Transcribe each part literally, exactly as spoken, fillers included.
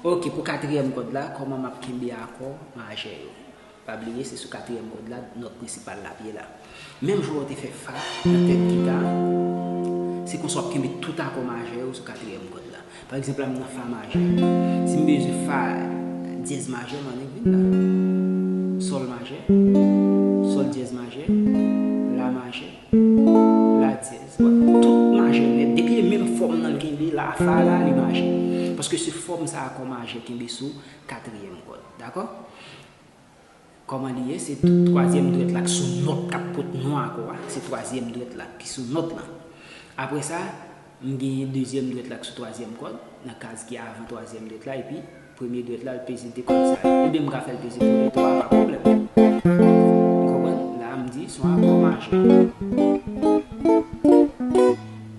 Ok, pou katriyèm kòd la, kòman m ap kenbe akò majè yo? Pa bliye, se sou katriyèm kòd la, nòt prensipal la ap ye la. Menm jan w te fè fa nan tèt gita, se konsa w ap kenbe tout akò majè yo sou katriyèm kòd la. Pa egzanp, la, m nan fa majè. Si m bezwen fa dyèz majè, m annik vin la. Sòl majè, sòl dyèz majè, la majè, la dyèz. Bon, tout majè nèt. Depi e menm fòm nan l kenbe, la, fa la, li majè. Paske se fòm sa akò majè kenbe sou katriyèm kòd. Dakò? Kòman li ye? Se twazyèm dwèt la k sou nòt k ap pot non akò a. Se twazyèm dwèt la ki sou nòt lan. Apre sa, m genyen dezyèm dwèt la k sou twazyèm kòd, nan kaz ki avan twazyèm dwèt la, epi premye dwèt la, l peze de kòd sa yo. Oubyen m ka fè l peze premye twa, pa pwoblèm. Ou konprann? La, m di, se yon akò majè.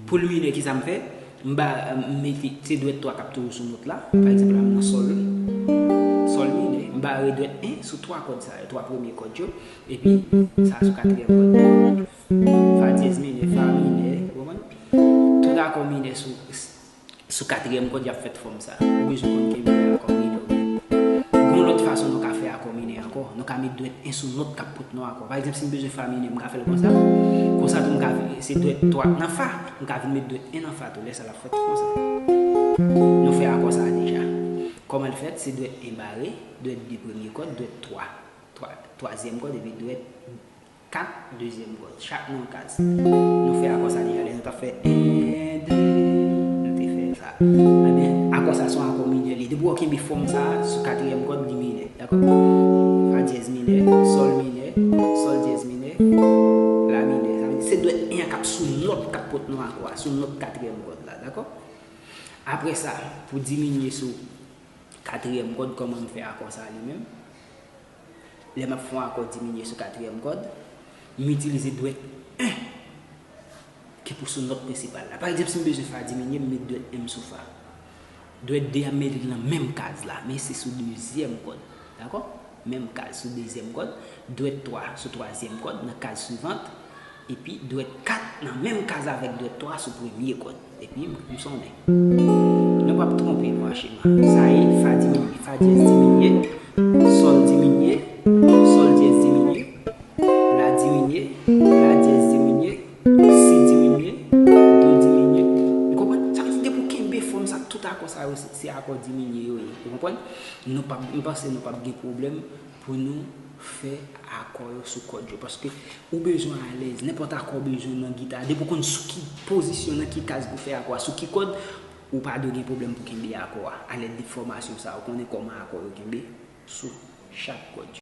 Pou l minè, ki sa m fè? M ba, m mete, se dwèt twa k ap toujou sou nòt la. Pa egzanp, la, m nan sòl, sòl minè. M bare dwèt en sou twa kòd sa yo, twa premye kòd yo. Epi, sa sou katriyèm kòd. Fa dyèz minè, fa minè, ou konprann? Tout akò minè sou, sou katriyèm kòd, y ap fèt fòm sa. Ou bezwen konn kenbe akò minè ou. Gon lòt fason nou ka fè akò minè ankò. Nou ka met dwèt en sou nòt k ap pot non akò. Pa egzanp, si m bezwen fa minè, m ka fè l konsa. Konsa tou, m ka vin, se dwèt twa nan fa, m ka vin met dwèt en nan fa tou. Lè sa, l ap fèt konsa. Nou fè akò sa deja. Kòman l fèt? Se dwèt en bare, dwèt de premye kòd, dwèt twa, twa, twazyèm kòd, epi dwèt kat, dezyèm kòd. Chak nan yon kaz. Nou fè akò sa deja, lè nou t ap fè en, de, nou te fè sa. Ebyen, akò sa se yon akò minè li ye. Depi w kenbe fòm sa a sou katriyèm kòd, li minè. Dakò? Fa dyèz minè, sòl minè, sòl dyèz minè, la minè. Sa vle di se dwèt en an k ap sou nòt k ap pot non akò a, sou nòt katriyèm kòd la. Dakò? Apre sa, pou diminye sou katriyèm kòd, kòman m fè akò sa a li menm? Lè m ap fè yon akò diminye sou katriyèm kòd, m itilize dwèt en ki pou sou nòt prensipal la. Pa egzanp, si m bezwen fa diminye, m met dwèt en m sou fa. Dwèt de a m mete l nan menm kaz la, men se sou dezyèm kòd. Dakò? Menm kaz sou dezyèm kòd. Dwèt twa sou twazyèm kòd, nan kaz swivant. Epi dwèt kat nan menm kaz avèk dwèt twa sou premye kòd. Epi m sonnen. Nou p ap twonpe nou a chema. Sa ye, fa diminye, fa dyèz diminye, sòl diminye, sòl dyèz diminye, la diminye, la dyèz diminye, si diminye, do diminye. Ou konprann? Sa vle di depi w kenbe fòm sa, tout akò sa yo, se, se akò diminye yo ye. Ou konprann? Nou p ap, m panse nou p ap gen pwoblèm pou nou fè akò yo sou kòd yo. Paske ou bezwen alèz. Nenpòt akò ou bezwen nan gita, depi w konn sou ki pozisyon, nan ki kaz pou fè akò a, sou ki kòd, ou pa dwe gen pwoblèm pou kenbe akò a. Alèd de fòmasyon sa, ou konnen kòman akò yo kenbe sou chak kòd yo.